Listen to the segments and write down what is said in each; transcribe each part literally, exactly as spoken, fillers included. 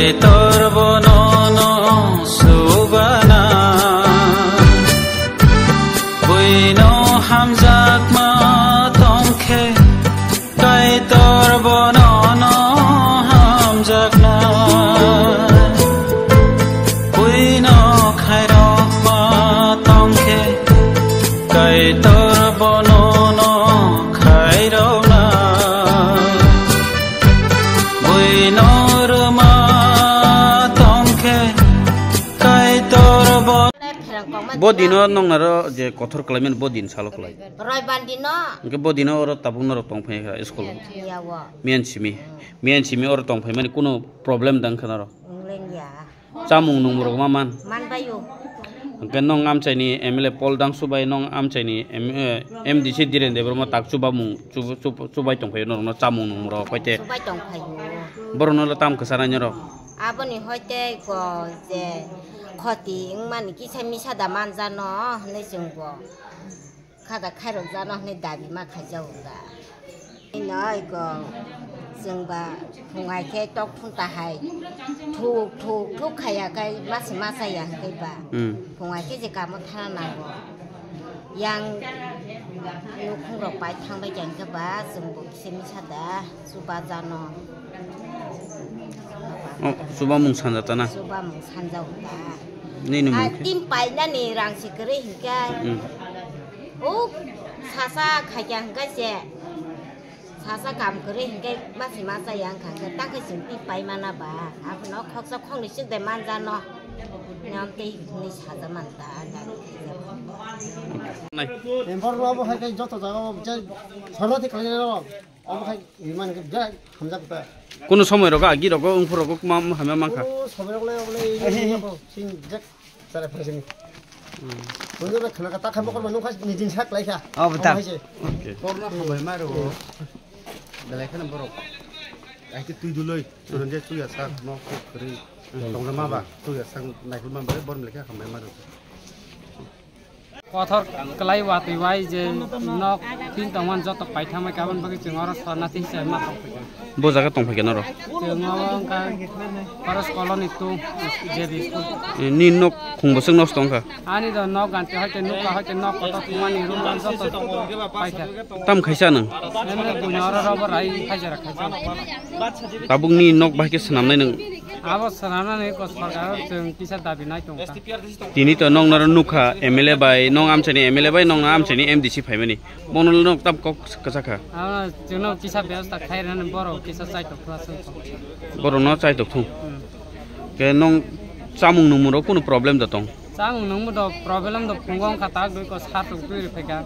Kaitor bono no subana, buino hamjakma tongkhe, Kaitor bono no hamjakna, buino khairokma tongkhe, Kaitor bono no khairokna. Buino rwma tongkhe Kaitor bo. Bo dino nongnaro je kothor khlaimani bo din salo khlai. Roibar dino. Hwnkhe bo dino oro tabuk norok tongphai kha school o. Yawo. Miyan simi. Miyan simi oro tongphaimani kuno problem dang kha norok. Wnglengliya. Chamung nungmung rok ma man? Manbaio. Hwnkhe nong amchaini M L A Paul Dangsu bai nong amchaini M-, eh, M D C Dhiren Debbarma tak chubamung, chub-, chub-, chubai tongphaio norokno chamung nungmung rok hoite. Chubai tongphaio. Borokno le tam kwsa nai norok. Aboni hoite ko je khoti wngmani kisa misa da manjano hinui chwngbo. Khada khairok jano hinui dabi ma khaijago da. Ino iko chwng ba phung hai khe tok phunta hai thuk thuk thuk khaiya khai masi ma chaya hwnkhe ba. Hmm. Phung hai khe je kamo thana nango. Yang nukhung rok pai thang bai khe hwnkhe ba chwng bo kisa misa da. Chuba jano. Oh, chubamung sanjata na? Chubamung sanjao ta. Nini mung khe? Tin painani rang si kwrwi hinkhe. Hmm. O sasa khaikha hinkhe se. Sasa kam kwrwi hinkhe masi masa yang kha hinkhe ta khe chwng tin paimana ba. Abono khoksa khokni swk de manjano. Nyam tei hwnwi saja man ta. Nai. Empor rwabo hai khe joto jaga o je soroti khlainai rw. Omo khai rimani khe birat hamjak ta. Kuno somoi rogo agi rogo wngphur rogo ma hamya mankha. O somoi rogo le obo le sing jek sara phai sini. Hmm. Kuno be khana ka ta khai bokol ma nung khai ni din sak lai kha. Obo ta. Omo hai se. Okay. Korno hambai ma rogo. Belai khana borok. Ai ke tui duloi. Suron je tui asak no khri. Tongna ma ba tui asak nai khul ma ba bor belai kha hambai ma rogo. Kothor kwlai watwi bai je nok tin tongmani joto paithangbai kabon bagwi chwng oro sorna tin se ma tongphaikha. Bo jaga tongphaikha norok? Chwng oro wngkha Forest Colony two J B school. Ni nok khung bwswk nosto wngkha? Ani do nok ganti hoite nukha hoite nok kotor tongmani room joto paikha. Tam khaisa nwng? Emne buino oro robo rai hajara khaisa. Tabukni nok bahai khe swnamnai nwng? Abo swnamnani ko sorkar chwng kisa dabi nai tongkha. Tini to noknaro nukha M L A bai, nong amchaini M L A bai, nong amchaini M D C phaimani. Bono nok tam kok kwchakha. Ah, chwngno kisa byabostha khai rwnani borok kisa chaitok thung aswk. Borokno chaitok thung. Hmm. Ke nong chamung nungmung rok kunu problem da tong? Chamung nungmung do problem do phungo wngkha tak dui ko sar tok twi rw phaikha.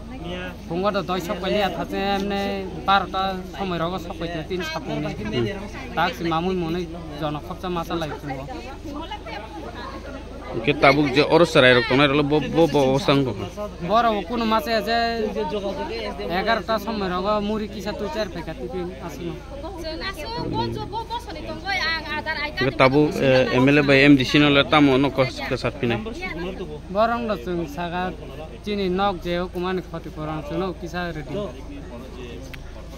Phungo do doi sok bai liya thache emne barota somoi rogo sok bai twi tin sapungni. Hmm. Tak si mamui mwnwi jono khopsa masa lai phungo. Hwnkhe tabuk je oro chwrairok tongnai rokle bo, bo, bo obostha wngkha. Borok kunu masa je egarota somoi rogo muri kisa twi char phaikha twi aswkno. Hwnkhe tabuk, eh, M L A bai M D C no le tamo no kos-, kwchar phinai. Borok no chwng saka chini nok je hukumani khoti purung chwngno kisa rwdi.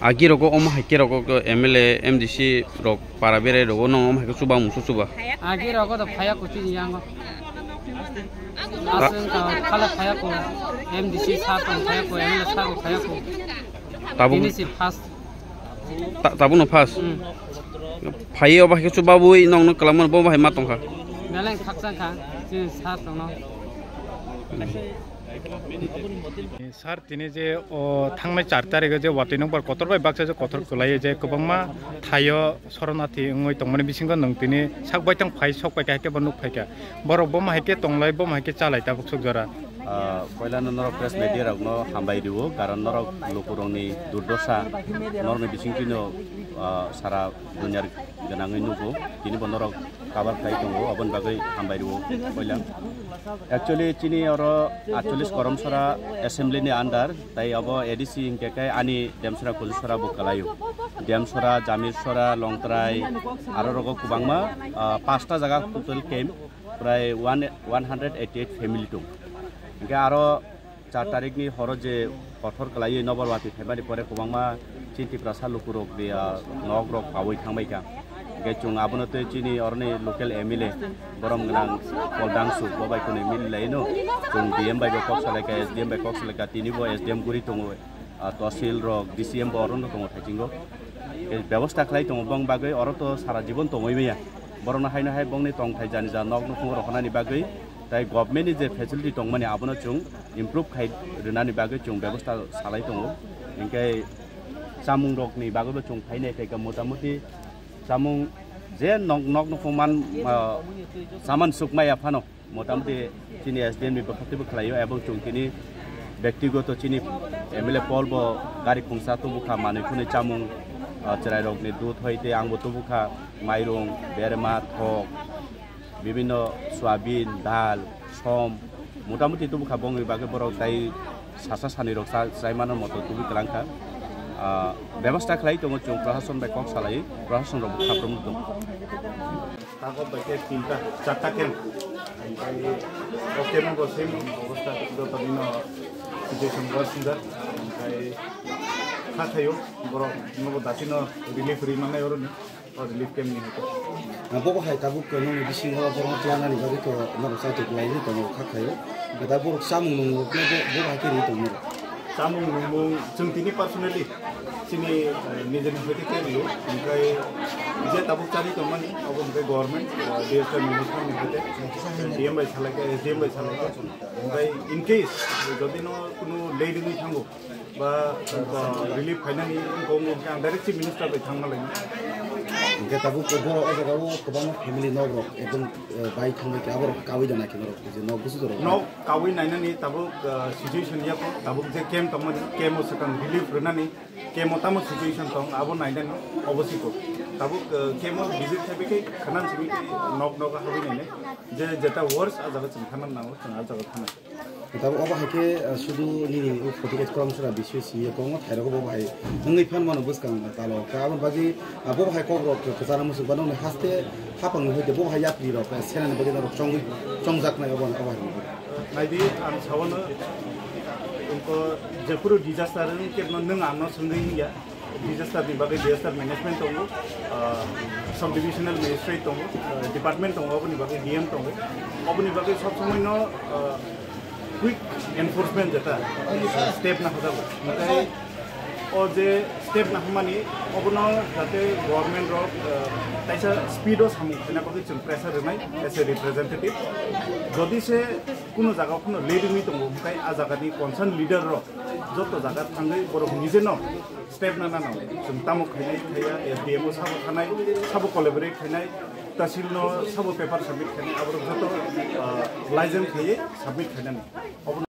Agi rogo omo hai khe rogo M L A, M D C rok para berai rogo nong omo hai khe chuba mung chuba. Agi rogo do phaya kuchini yango. Aswng ka phala phaya ko M D C sir tong phaya ko M L A sir ko phaya ko. Tabuk. Ini si first. Ta-, tabukno first. Hmm. Phai obo hai khe chuba bui nongno kwlangmani bo hai ma tongkha. Beleng khakchang kha chini sir tongno. Sir, tini je o thangnai char tarikh o je watwi nokbar kotor bai baksa je kotor kwlai je kwbangma thaio soronathi wngwi tongmani bisingo nwng tini sak baithang phai sok pai kha, hai khe bo nuk phai kha. Borok bo ma hai khe tonglai, bo ma hai khe chalai tabuk sok jora. Ah, poilano norok press media rokno hambai rio, karon norok lukurokni durdosa norokni bisingtwino, ah, sara duniar gwnangwi nugo, tini bo norok kabar khlai tongo, oboni bagwi hambai rwo poila. Actually, chini oro atchollish Koromsora assembly ni under, tai obo A D C hinkhe khe ani Demsora Kujusora bo kwlaio. Demsora, Jamirsora, Longtrai, aro rogo kwbangma, ah, pasta jaga total camp, prai one, one hundred eighty eight family tong. Hinkhe aro char tarikni horo je kothor kwlaiwi nokbar watwi phaimani pore kwbangma chini Tiprasa lukurok de, ah, nokrok paui thangbaikha. Hingke chwng abono tei chini oroni local M L A borom gwnang Paul Dangsuk bo bai kwnwi mili laino. Chwng D M bai bo kok salaikha, S D M bai kok salaikha, tini bo S D M guri tongo, ah, tosil rok, D C M bo orono tongo thaichinggo. Hingke bebosta khlai tongo bong bagwi, oro to sara jibon tongwi maya. Borokno haino hai bongni tongthai jani ja nok nukhung rok honani bagwi tai government ni je facility tongmani abono chwng improve khai rwnani bagwi chwng bebosta salai tongo. Hingke chamung rokni bagwi bo chwng phainai phaikha motamuti chamung je nok, nok nukhung man, ah, saman sukmaya phano motamuti chini S D M ni bwkhaktwi bo khlaio, ebong chwng tini bektigoto chini M L A Paul bo gari khungsa tubukha manwi khwnwi chamung, ah, chwrairokni dudh hoite ang bo tubukha mairung, berma, thok, bibinno soyabin, dal, som, motamuti tubukha bongni bagwi borok tai sasa sanirok cha-, chaimano moto tubui kwlangkha. Ah, bebosta khlai tongo chwng, prohason bai kok salai, prohason rok khaprom tongo. Tago bai khe tinta, charta camp. Omo bo same obostha, joto dino situation worse wngkha. Omo kha khaio, borok nogo datino relief rwi mannai oroni. O relief camp ni hoite. Ah, bo bo hai tabuk ko nung bisingo borok tlanani bagwi to norok chaitok lai ni tongo kha khaio. Da borok chamung nung bo bo hai khe ri tongo. Chamung nungmung chwng tini personally chini, eh, nijeni hoite khe rio. Hingkai je tabuk chari tongmani abo hingkai government, eh, D S W minister ni hoite, D M bai salaikha, S D M bai salaikha. Hingkai in case jodi no kunu late wngwi thango, ba, ba relief phainani wngkha, wngkha, wngkha, ang direct Chief Minister bai thangna lainai. Hingke tabuk bo o jaga o kwbangma family nok rok ekdom, eh, bai thangbai khe aborok kawi da nai khe norok je nok busu dorok. Nok kawi nainani tabuk, eh, situation ya ko, tabuk je camp tongmani, camp o swkang relief rwnani, camp o tamo situation tong abo nainani obo siko. Tabuk, eh, camp o visit khe bikhe khanan simi khe nok nok hawi nainai je jeta worse a jaga chwng thanan nango chwng a jaga thanai. Tabuk obo hai khe, ah, sudu nini o forty eight Kromsora B C C ya kongo thairok bo bo hai wngwi phan mano bwskang talo. Ka aboni bagwi, ah, bo bo hai kok rok kwchana muchung ba nokni haste hapang ni hoite bo bo hai yapri rok, ah, senani bagwi norok chongwi chongjaknai obo obo hai. Naidi ang sawano, wngkha jephuru disaster wngkhe no nwng ano swngwi ya. Disaster ni bagwi disaster management tongo, ah, sub divisional magistrate tongo, ah, department tongo, oboni bagwi D M tongo. Oboni bagwi sob somoi no, ah, quick enforcement jeta, ah, step na hojago. Hingke o je step na hwnmani obono jate government rok, ah, taisa speed o samung khaina bagwi chwng pressure rwnai as a representative. Jodi se kuno jaga o phano late wngwi tongo, hingke a jaga ni concern leader rok joto jaga thangwi borok nije no step na nang. Chwng tamo khainai khaiya, S D M o sabo thanai, sabo collaborate khainai, tahsil no sabo paper submit khainai, aborok joto, ah, license khaiye submit khainani. Obo